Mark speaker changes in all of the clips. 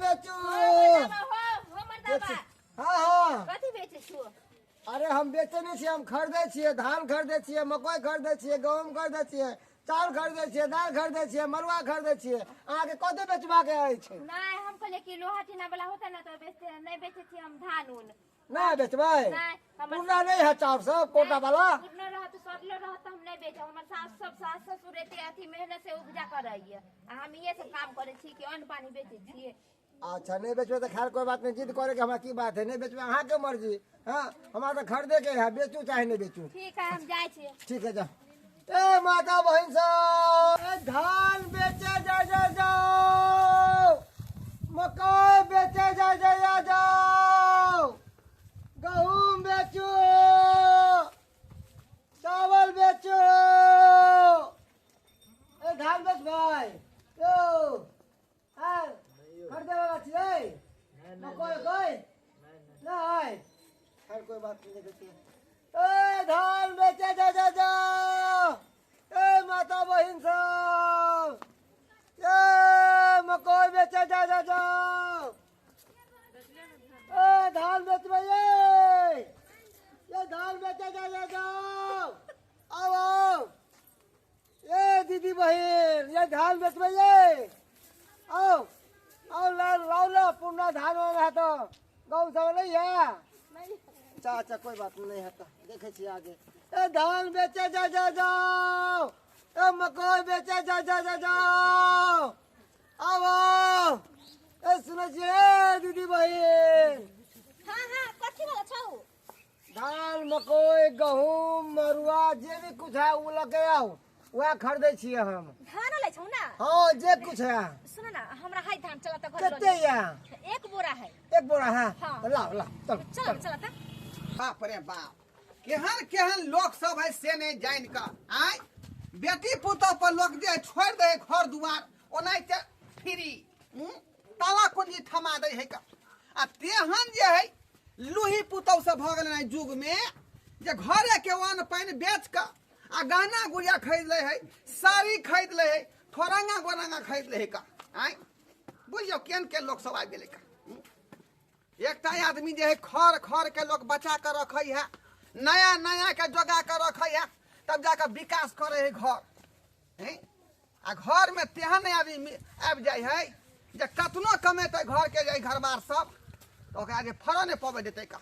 Speaker 1: बेचू।
Speaker 2: हो हो मर्दाबा।
Speaker 1: हाँ हाँ।
Speaker 2: कथी बेचै छो?
Speaker 1: अरे हम बेचै नहि छियै, हम खरीदै छियै। धान खरीदै छियै, मकइ खरीदै छियै, गहूम खरीदै छियै, चाउर खरीदै छियै, दालि खरीदै छियै, मड़ुआ खरीदै छियै। अहाँके कथी बेचबाके अछि?
Speaker 2: नहीं, हम कहलिए कि लोहा टीना वाला होता ना तो बेचते, नहीं बेचे छी हम धान उन।
Speaker 1: नहि बेचबै?
Speaker 2: नहीं, हमर
Speaker 1: पूरा नहि है चाउर सब कोटा वाला?
Speaker 2: पुरनो रहत, सड़लो रहत हम नहीं बेचब। हमर सास सब, सास ससुर एते अथी मेहनत से उपजा करैया आ हम इहे सब काम करै छी कि अन्न पानी बेचै छियै।
Speaker 1: अच्छा, नहीं बेचबै तऽ खैर कोई बात नहीं, जिद करे के हमरा की बात है। नहीं बेचबै अहाँके मर्जी। हाँ, हमरा तऽ खरीदे के है, बेचू चाहे नहीं बेचू।
Speaker 2: ठीक है, हम जाइ छी।
Speaker 1: ठीक है, जाओ। ए माता बहन सब, ए धान बेचे जा जा जाओ, मकई बेचे जा जा जा जाओ, गहूम बेचू, चावल बेचू। ए धान बेच भाई यो, हाँ खरीदे वाला छियै मकई उकई? नहीं, खैर कोई बात नहीं। देखते हैं। ए धान बेचे जा जा जाओ, ए माता बहिन सब, ए मकई बेचे जा जा जाओ, ए धान बेचबै, ये ये धान बेचे जा जा जाओ, आओ आओ। ए दीदी बहिन, ये धान बेचबै, ये आओ आओ, लाओ ला पुरना धान वाला है तो गहूम सब नहीं है। अच्छा अच्छा, कोई बात नहीं है तो देखे छी आगे। ए धान बेचे जा जा जाओ, ए मकई बेचे जा जा जा जाओ, आओ आओ। ए सुनै छियै ए दीदी बहिन?
Speaker 2: हाँ हाँ, कथी वाला छौ?
Speaker 1: धान मकई गहूम मरुआ जे भी कुछ है उ लऽ के आउ, वएह खरीदै छियै हम।
Speaker 2: धान लै छौ ना?
Speaker 1: हाँ, जे कुछ है।
Speaker 2: सुन ना, हमरा है धान, चला त घर लऽ
Speaker 1: कते
Speaker 2: ले।
Speaker 1: या?
Speaker 2: एक बोरा है।
Speaker 1: एक बोरा है?
Speaker 2: हाँ।
Speaker 1: तऽ लाओ लाओ, चल।
Speaker 2: चल चल त।
Speaker 3: बाप रे बाप, केहन केहन लोक सब है से नहीं जान कऽ। आय बेटी पुतोह पर लोक जे छोड़ि दे है घर दुआर ओनाहिते फ्री, ताला कुंजी थमा दे है का। आ तेहन जे है लूही पुतोह सब भऽ गेलै युग में जे घरे के अन्न पानि बेच कऽ आ गहना गुड़िया खरीद ले है, साड़ी खरीद ले है, थोरंगा गोरंगा खरीद ले है का। आय बुझियौ केहन केहन लोक सब आबि गेलै का। एकटा आदमी जे है खर खर के लोग बचा के रखे है, नया नया के जोगा के रखे है, तब जाके विकास करे है घर हैं। आ घर में तेहन आदमी आबि जाइ है जे कतनो कमेतै घर के जे घरबार सब तऽ ओकरा जे फड़ऽ नहि पबै देतै का।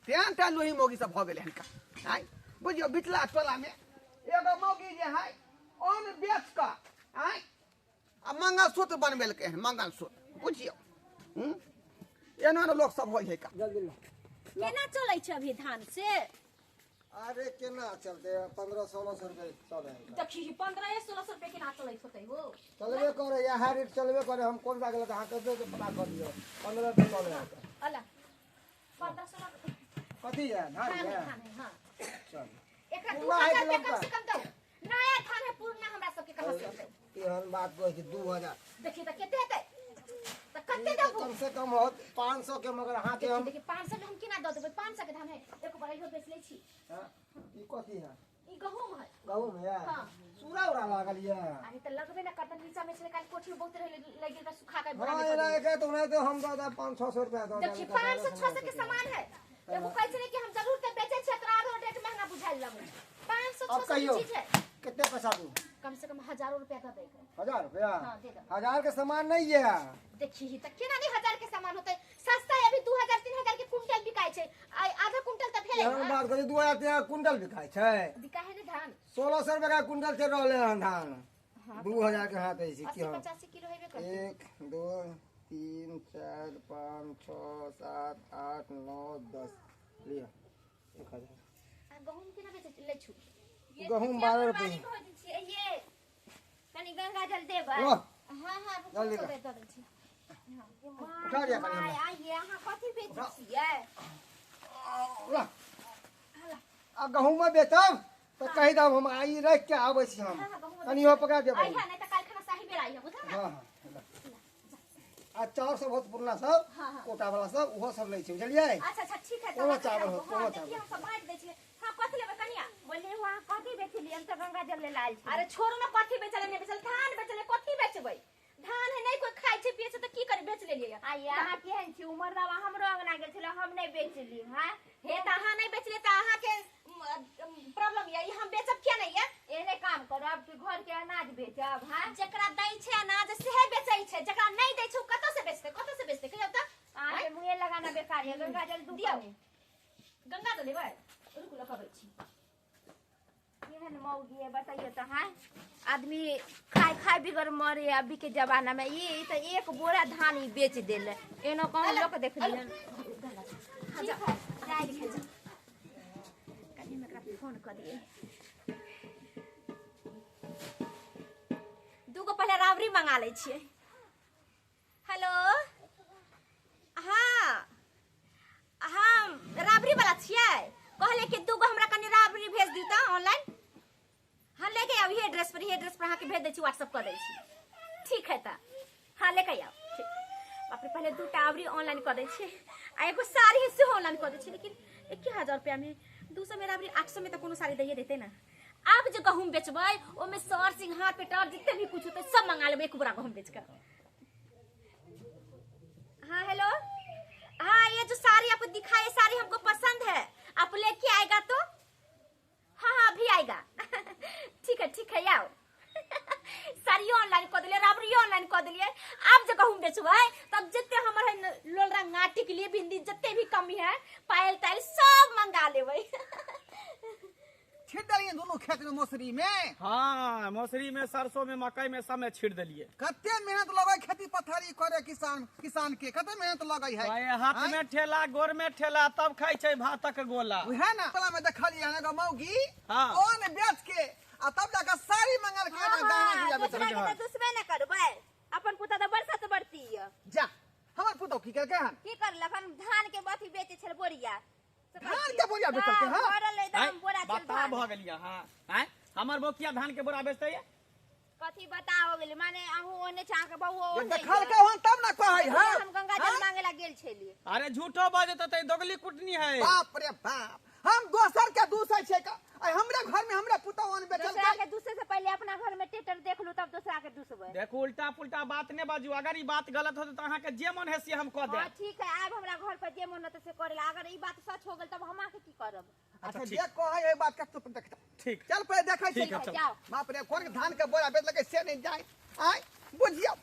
Speaker 3: तेहन तेहन लोही मौगी सब भऽ गेलै हन का। आँय बुझियौ बिचला टोलामे एगो मौगी जे है अन्न बेच कऽ आँय आ मंगलसूत्र बनबेलकै हन, मंगलसूत्र। बुझियौ एना एना लोक सब होइ है का।
Speaker 1: जल्दी लो।
Speaker 2: केना चलै छै अभी धान से?
Speaker 1: अरे केना चलते, 1500-1600 रुपये चले है।
Speaker 2: देखी, 1500-1600 रुपये केना चलैत होतै हो?
Speaker 1: चलबे करे, इएह रेट चलबे करे। हम कोन सा गलत अहाँ कते के पता कर लियौ, 15 रुपये चले है।
Speaker 2: अला 1500।
Speaker 1: कथी है? धान
Speaker 2: धान
Speaker 1: है?
Speaker 2: है, धान है, हाँ।
Speaker 1: चल
Speaker 2: एकरा
Speaker 1: पूरा है
Speaker 2: 2000
Speaker 1: कि
Speaker 2: रुपये कम से
Speaker 1: लमका?
Speaker 2: कम दौ। नया धान है, पुरना हमरा सबके कहाँ से होतै?
Speaker 1: एहन बात कहै छी 2000।
Speaker 2: देखी तऽ कते हेतै, तऽ कते
Speaker 1: ई तऽ
Speaker 2: देबू?
Speaker 1: कम से कम होत 500 के, मगर अहाँके
Speaker 2: देखी
Speaker 1: हम
Speaker 2: देखी, 500 में हम केना दऽ देबै? 500 के धान है, एक बार इहो बेच लै छी।
Speaker 1: हाँ, ई कथी है?
Speaker 2: ई गहूम है।
Speaker 1: गहूम है?
Speaker 2: हाँ।
Speaker 1: सूरा उरा लागल ये?
Speaker 2: अरे तऽ लगबे ना करतै, नीचा में छलै, काल्हि कोठी में बहुत रहै, लागि गेल तऽ सुखा के बोरा
Speaker 1: हाँ
Speaker 2: में कऽ
Speaker 1: एना
Speaker 2: देलियै।
Speaker 1: एक तो नहीं तो हम दऽ देब 500-600 रुपया दऽ
Speaker 2: देखी,
Speaker 1: देब।
Speaker 2: 500-600 के सामान है। एगो कहै छलै कि हम जरूर ते बेचै छियै, तोरा आरो रेट महंगा बुझायल लगै छै। 500
Speaker 1: अब
Speaker 2: 600 के
Speaker 1: कहियौ
Speaker 2: चीज है।
Speaker 1: कते पैसा दू?
Speaker 2: कम से कम हजारों रुपया दऽ दैके।
Speaker 1: 1000 रुपया?
Speaker 2: हाँ, दे दो।
Speaker 1: 1000 के सामान नहीं है।
Speaker 2: देखी ही तऽ केना नहीं 1000 के सामान होतै? सस्ता है अभी, 2000-3000 के कुंटल बिकाइ छै। आइ आधा कुंटल तऽ भेलै
Speaker 1: एहन
Speaker 2: ना।
Speaker 1: बात करी, 2000 3000 कुंटल बिकाइ छै?
Speaker 2: बिकाइ है ने धान।
Speaker 1: 1600 रुपया का कुंटल चलि रहलै हन धान।
Speaker 2: हाँ।
Speaker 1: 2000 के हाथ अछि की?
Speaker 2: 80
Speaker 1: हम
Speaker 2: 85 किलो हेबे करतै।
Speaker 1: 1 2 3 4 5 6 7 8 9 10, लिअ 1000।
Speaker 2: आ गहूम केना बेचै लै छु?
Speaker 1: गहूम 12 रुपये।
Speaker 2: ये कनी गंगा जल देबै?
Speaker 1: लो।
Speaker 2: हाँ हाँ, रुकू।
Speaker 1: जल्दी
Speaker 2: तो
Speaker 1: कर।
Speaker 2: दऽ दै छी।
Speaker 1: उठा दिया कनी हमरा।
Speaker 2: आइए, अहाँ कथी बेचै छियै?
Speaker 1: ला। आ गहूम बेचब तऽ कहि देब, हम आई राखि के आबै छी हम।
Speaker 2: हाँ, हाँ, गहूम।
Speaker 1: कनि हो पकड़ा देबै।
Speaker 2: अइहा, नहि तऽ काल्हि खना साही बेर आइहा, बुझल ने?
Speaker 1: हाँ हाँ, ला। आ चाउर सब होत पुरना सब,
Speaker 2: हाँ, हाँ।
Speaker 1: कोटा वाला सब, ओहो सब लै छै, बुझलियै?
Speaker 2: अच्छा अच्छा, ठीक है।
Speaker 1: कोनो चावल होत, कोनो
Speaker 2: हाँ,
Speaker 1: चावल।
Speaker 2: देखिए, हम सब बाँटि दै छियै। हाँ, कथी लेबै कनिया?
Speaker 4: बोलिए, वहाँ कथी बेचलियै? हम तऽ गंगा जल ले आयल छी।
Speaker 2: अरे छोड़ू ने, कथी बेचले नहि बेचले, धान बेचले, कथी बेचबै? धान है, नहीं कोई खाइ छै पिए छै तऽ की करी बेच
Speaker 4: लेलियै।
Speaker 2: आ अहाँ केहन छी? उमर बाबा हमरो अंगना गेल छलै, हम नहि बेचली। हाँ
Speaker 4: हे तऽ अहाँ नहि बेचलियै तऽ अहाँके प्रॉब्लम यऽ, ई हम बेचब किया नहि यऽ?
Speaker 2: एहने काम करब कि घर के अनाज बेचब? हाँ,
Speaker 4: जकरा दै छै अनाज सेहे बेचै छै, जकरा नहि दै छै ओ कतऽ से बेचतै? कतऽ से बेचतै कहियौ तऽ?
Speaker 2: अहाँके मुँहे लगाना बेकार यऽ। गंगा जल दू
Speaker 4: दियौ।
Speaker 2: कनी।
Speaker 4: गंगा जल लेबै? रुकू, लऽ कऽ अबै छी।
Speaker 2: केहन मौगी है बताइए तऽ। हाँ, आदमी खाय खाय बिगर मरे अभी के जमाना में। ई तऽ एक बोरा धान ई बेच देले। एनो कहूँ लोक देखलियै?
Speaker 4: हाँ, जाओ,
Speaker 2: जाइ छी।
Speaker 4: कनि हम एकरा फोन कऽ दियै। दूगो पहिले राबड़ी मंगा लै छियै। हेलो, हाँ हम राबड़ी वाला छियै। कहले कि दूगो हमरा कनि राबड़ी भेज दियौ तऽ ऑनलाइन। हाँ, लेके आउ इहे एड्रेस पर, इहे एड्रेस पर अहाँके भेज दै छी, व्हाट्सअप कऽ दै छी। ठीक है तऽ हाँ, लेके आउ। ठीक। बाप रे, पहिले दूटा अबरी ऑनलाइन कऽ दै छियै आ एगो साड़ी सेहो ऑनलाइन कऽ दै छियै। लेकिन 1000 रुपैआमे 200 मे राबड़ी, 800 मे तऽ कोनो साड़ी दैए देतै ने। आब जे गहूँम बेचबै ओहिमे सर सिंघार पेटर जते भी कुछ होतै सब मंगा लेबै एक बोरा गहूँम बेच कऽ। हाँ हेलो, हाँ ये जो साड़ी आपको दिखा ये साड़ी हमको पसंद है, आप लेके आएगा तो? हाँ हाँ, अभी आएगा। ठीक है ठीक है, आओ। साड़ियो ऑनलाइन कऽ देलियै, राबड़ियो ऑनलाइन कऽ देलियै। आब जे गहूँम बेचबै तब जते हमर है न लोलरा गाँटी के लिए बिंदी जते भी कमी है पायल तायल सब मंगा लेबै।
Speaker 3: छीट देलियै दुनू खेत में मौसरी में।
Speaker 5: हाँ, मौसरी में, सरसों में, मकई में, सब में छीट देलियै।
Speaker 3: कते मेहनत लगै खेती पथारी करे किसान, किसान के कते मेहनत लगै है।
Speaker 5: भाई, हाथ में ठेला, गोर में ठेला, तब खाइ छै भातक गोला।
Speaker 3: उहे ना टोला में देखलियै हन एगो मौगी
Speaker 5: हाँ।
Speaker 3: अन्न बेच के आ तब जाके साड़ी मंगल के ना गहना गुड़िया बेचल।
Speaker 2: दोसरा के तऽ दुसबे ने करबै, अपन पुता तऽ बरसत बरती यऽ।
Speaker 3: जा, हमर पुतहु की केलकै हन?
Speaker 2: की करलक हन? धान के अथी बेचै छल बोरिया।
Speaker 3: धान के बोरिया बेचलकै हन?
Speaker 2: भरल एकदम बोरा छल
Speaker 5: बता
Speaker 2: धान।
Speaker 5: भऽ गेलियै। हाँ आँय, हमर बौकिया धान के बोरा बेचतै?
Speaker 2: कथी बता हो गेलै? माने अहूँ ओने छै, अहाँके बौओ
Speaker 3: जे
Speaker 2: ओने
Speaker 3: देखलकै हन तब ना कहै है।
Speaker 2: हम गंगा जल मांगे ला गेल छलियै।
Speaker 5: अरे झूठो बजत तऽ दोगली कुटनी है।
Speaker 3: बाप रे बाप, हम दोसर के दूसै छियै का? आइ हमरे घर में हमरे पुतहु अन्न
Speaker 2: दोसरा
Speaker 3: बेचलकै।
Speaker 2: के दूसरे से पहले अपना घर में टेटर देख लू, तब दोसरा के दूसबै।
Speaker 5: देखू, उल्टा पुल्टा बात नहि बाजू। अगर ई बात गलत होतै तऽ अहाँके जे मन है से हम कऽ
Speaker 2: हाँ
Speaker 5: देब।
Speaker 2: ठीक है, आब हमरा घर पर जे मन होतै से करे ला। अगर ई बात सच हो गेल तब हम अहाँके की करब?
Speaker 3: अच्छा,
Speaker 5: ठीक।
Speaker 3: जे कहै है बात के चुप देख।
Speaker 5: ठीक।
Speaker 3: चल पहिले देखै
Speaker 5: ठीक
Speaker 3: छियै।
Speaker 5: है, चल।
Speaker 2: जाओ।
Speaker 3: बाप रे, कोन धान के बोरा बेचलकै से नहि जाय। आय बुझियौ,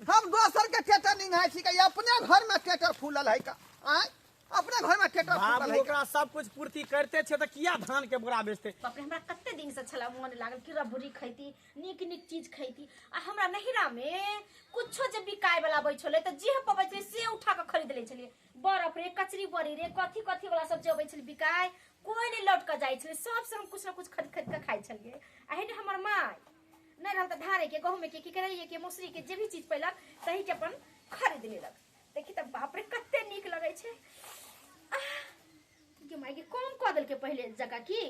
Speaker 3: हम दोसर के टेटर निंघाय छी का अपने घर में टेटर फूलल है का? आय अपने घर में टेटर फूलल
Speaker 5: बाबू
Speaker 3: है का?
Speaker 5: ओकरा सब कुछ पूर्ति करते छै तऽ किया धान के बोरा बेचतै?
Speaker 4: बाप रे, हमरा कते दिन से छला मोन लागल कि रबड़ी खैती, नीक नीक चीज खैती। आ हमरा नहिरा में कुछो जे बिकाय वाला अबै छलै तऽ जे पबै छलै से उठा कऽ खरीद लै छलियै। बरफ रे, कचरी बड़ी रे, कथी कथी वाला सब जे अबै छलै बिकाय, कोई नहि लौट कऽ जाइ छलै, सबसे हम कुछ न कुछ खरीद खरीद कऽ खाइ छलियै। आ हेने हमर माय नहि रहल तऽ धाने के, गहूँमे के, की करैये के, मौसरी के जे भी चीज पैलक तही के अपन खरीद लेलक। देखी तऽ बाप रे, कते नीक लगै छै। आह, गे माय गे, कम कऽ देलकै पहिले जकाँ की?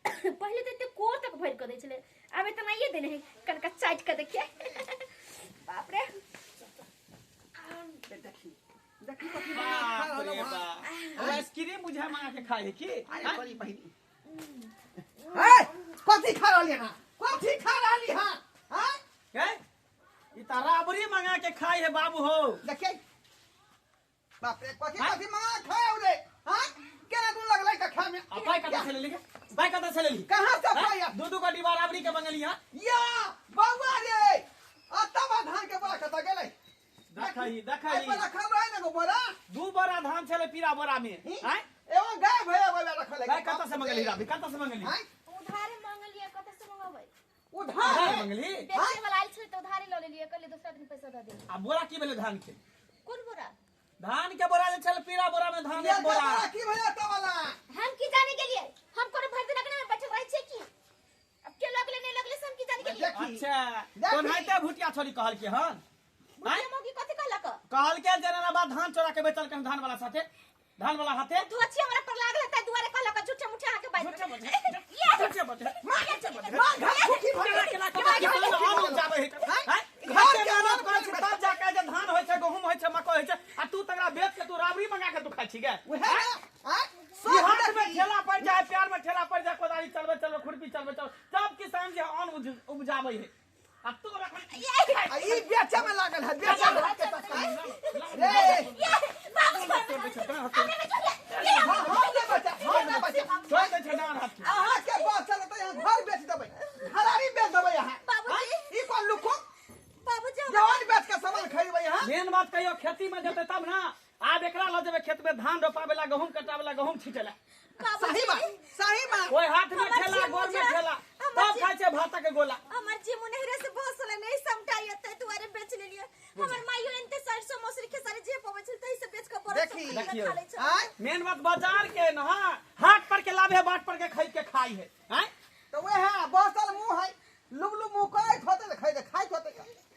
Speaker 4: पहिले तऽ एते कोर तक भरि कऽ दै छलै, आब एतनाइए देने है। कनका चाटि कऽ देखिए। बाप रे।
Speaker 3: देखी देखी कथी बना खा
Speaker 5: बाप
Speaker 3: रहल
Speaker 5: रे
Speaker 3: हन।
Speaker 5: बाप, ओ आइसक्रीम बुझाय मंगा के खाइ है की?
Speaker 3: अरे
Speaker 5: आँय?
Speaker 3: बड़ी बहिनी ए, कथी खा रहली हन? कथी खा रहली हन? आय
Speaker 5: हे, ई तऽ राबड़ी मंगा के खाइ है बाबू हो।
Speaker 3: देखिए, बाप रे, कथी
Speaker 5: हाँ?
Speaker 3: कथी मंगा खाए रे? हाँ, केना दून लगलै का खाए में?
Speaker 5: आ पाइ कतऽ से लेली? पाइ कतऽ से लेली?
Speaker 3: कहाँ से पाइ?
Speaker 5: दू दू गो डिब्बा राबड़ी के मंगली हँ।
Speaker 3: या बौआ रे, अतबा धान के बोरा कतऽ गेलै?
Speaker 5: देखही
Speaker 3: एहि
Speaker 5: देखही।
Speaker 3: पर रखल रहै ने एगो बोरा।
Speaker 5: दू बोरा धान छलै पीरा बोरा में।
Speaker 3: ही?
Speaker 5: आँय,
Speaker 3: एगो गायब है, एगो रखल है।
Speaker 5: पाइ कतऽ से मंगली राबड़ी? कतऽ से मंगली?
Speaker 3: आँय,
Speaker 4: उधारे मांगलियै, कतऽ से मंगेबै?
Speaker 3: उधार
Speaker 5: उधार
Speaker 3: है।
Speaker 5: मंगली?
Speaker 4: बेचे वाला आयल छलै तऽ उधारे लऽ लेलियै, कहलियै दोसरा दिन पैसा दऽ देब।
Speaker 5: आ बोरा की भेलै धान के?
Speaker 4: कोन बोरा?
Speaker 5: धान के बोरा जे छल पीरा बोरा में धान
Speaker 3: ये
Speaker 5: एक बोरा।
Speaker 3: बोरा की भेलै अतऽ वाला?
Speaker 4: हम की जाने गेलियै? हम कोनो भरि दिन अगने में बैठल रहै छियै की? अब के लगले नहि लगले से हम की जाने गेलियै?
Speaker 3: देखी।
Speaker 5: अच्छा,
Speaker 3: देखी।
Speaker 5: कोनाहिते भुटिया छोरी कहलकै हन? आँय?
Speaker 4: भुटिया मौगी कथी कहलक?
Speaker 5: कहलकै जे ना बा धान चोरा के बेचलकै हन धान वाला साथे, धान वाला हाथे।
Speaker 4: धोछी हमरा पर लागल है, ताहि दुआरे कहलक। झूठे मुठे अहाँके बाजि
Speaker 5: झूठे मुठे,
Speaker 4: ये
Speaker 5: झूठे मुठे, झूठे मुठे।
Speaker 3: माँ घर खुशी भऽ
Speaker 5: केना
Speaker 3: गेल।
Speaker 5: केना केना केना अन्न उपजाबै है? आँय?
Speaker 3: घर
Speaker 5: घर
Speaker 3: के
Speaker 5: के मेहनत
Speaker 3: अन्न
Speaker 5: करै छै तब जाके जे धान होइ छै, गहूम होइ छै, मकइ होइ छै, आ तू तकरा बेच के तू राबड़ी मंगा के तू खाइ छी गे?
Speaker 3: उहे ने, आँय?
Speaker 5: ई
Speaker 3: सब
Speaker 5: हाथ में
Speaker 3: देखी।
Speaker 5: ठेला पड़ जाए, प्यार में ठेला पड़ जाए, कोदारी चलबे चलबे, खुरपी चलबे चलबे, तब किसान जे अन्न उपजाबै है, आ तू रखन
Speaker 3: आ ई बेचे में लागल है, बेचे में।
Speaker 5: खेती में जेतै तब ना। आब एकरा लऽ जेबै खेत में धान रोपावे ला, गहूम कटावे ला, गहूम छीटे ला।
Speaker 3: सही बात, सही बात।
Speaker 5: ओहि हाथ में
Speaker 4: हमर
Speaker 5: ठेला,
Speaker 4: जे
Speaker 5: गोर में
Speaker 4: मुझे-
Speaker 5: ठेला,
Speaker 4: हमर
Speaker 5: तब
Speaker 4: जे-
Speaker 5: खाइ छै भातक गोला।
Speaker 4: हमर जे मुनहरे से बसल नहीं समटाई त दुआरे बेच लेलिए। हमर माइयो एनते सरसों मौसरी खेसारी जे पबै छल तही से बेच के बरफ
Speaker 3: देखी,
Speaker 4: सब खरीद के
Speaker 5: देखियौ।
Speaker 4: खा लै छल।
Speaker 3: आय
Speaker 5: मेन बात बाजार के न हाँ, हाट पर के लाभ है, बाट पर के खरीद के खाई है। आय
Speaker 3: तो वह बसल मुंह है, लुब लुब मुंह करै होते त खै खाइ होते।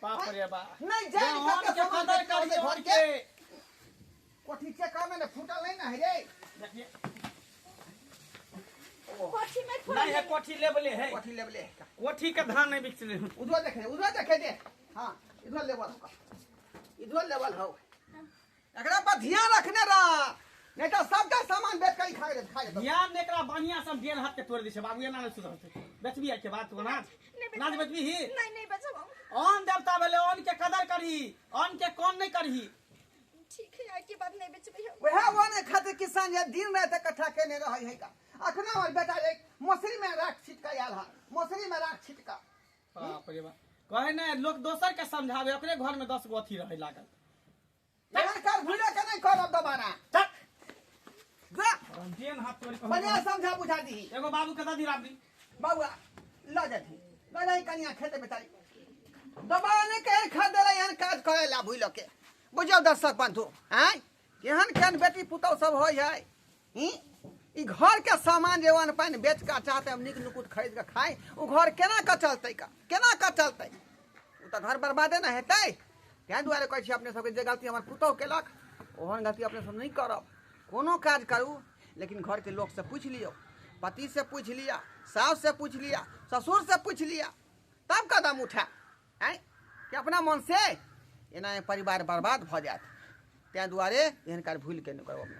Speaker 5: बाप रे बाप।
Speaker 3: नहीं जान
Speaker 5: अन्न
Speaker 3: के
Speaker 5: के
Speaker 3: सामान
Speaker 5: कदर
Speaker 3: बेच के
Speaker 5: करियौ
Speaker 3: घर
Speaker 5: अन्न
Speaker 3: के।
Speaker 5: के।
Speaker 3: कोठी चेक में ने फूटल नहीं ना है रे।
Speaker 5: देखिए।
Speaker 4: कोठी में थोड़ा
Speaker 5: नहीं है, कोठी लेबले है।
Speaker 3: कोठी लेबले।
Speaker 5: कोठी के धान नहीं बिकले।
Speaker 3: उधर देखे, उधर देखे दे। हाँ इधर लेवल हो, इधर लेवल हो। एकरा पर ध्यान रखने रह, नहीं तो सबटा सामान बेच के खा ले, खा ले।
Speaker 5: ध्यान ने एकरा बढ़िया सब डेढ़ हाथ के तोड़ दै छै बाबू, एना नहि सुधरतै। बेचबी आइ के बात तू अनाज?
Speaker 4: नहीं बेचबै।
Speaker 5: अनाज बेचबी ही?
Speaker 4: नहीं नहीं बेचब हम।
Speaker 5: अन्न देवता भेलै, अन्न के कदर करही, अन्न के कौन नहीं करही।
Speaker 4: ठीक है, आइ के बाद नहीं बेचबै हम।
Speaker 3: वएह वन खातिर किसान जे दिन राति इकट्ठा केने रहै है का। अखना हमर बेटा जे मौसरी में राख छिटका आयल है, मौसरी में राख छिटका।
Speaker 5: बाप रे बाप, कहे ने लोग दोसर के समझावे, ओकरे घर में 10 गो अथी रहे लागल।
Speaker 3: एहन काज भूले के नहीं करब दोबारा।
Speaker 5: चल।
Speaker 3: जा।
Speaker 5: जेन हाथ तोड़ के
Speaker 3: बढ़िया समझा बुझा दी।
Speaker 5: एगो बाबू के ददी राबड़ी।
Speaker 3: बाबू ल जाथी, ल जाई कनिया खेत बेचारी। दोबारा नहीं कहे खा देला एहन काज करे ला भूल के। बुझियौ दर्शक बंधु, आँय केहन केहन बेटी पुतहु सब होइ है। ई घर के सामान जे अन्न पानि बेच के चाहते हम नीक नुकुत खरीद के खाइ, ओ घर केना के चलतै का, केना के चलतै? ओ तऽ घर बर्बादे ने हेतै। ताहि दुआरे कहै छी अपने सबके जे गलती हमर पुतहु केलक ओहन गलती अपने सब नहि करब। कोनो काज करू लेकिन घर के लोक से पूछि लियौ, पति से पूछि लिअ, सास से पूछि लिअ, ससुर से पूछि लिअ, तब कदम उठा। आँय कि अपना मन से एना परिवार बर्बाद भऽ जायत। ताहि दुआरे एहन काज भूलि के नहि करब अपने।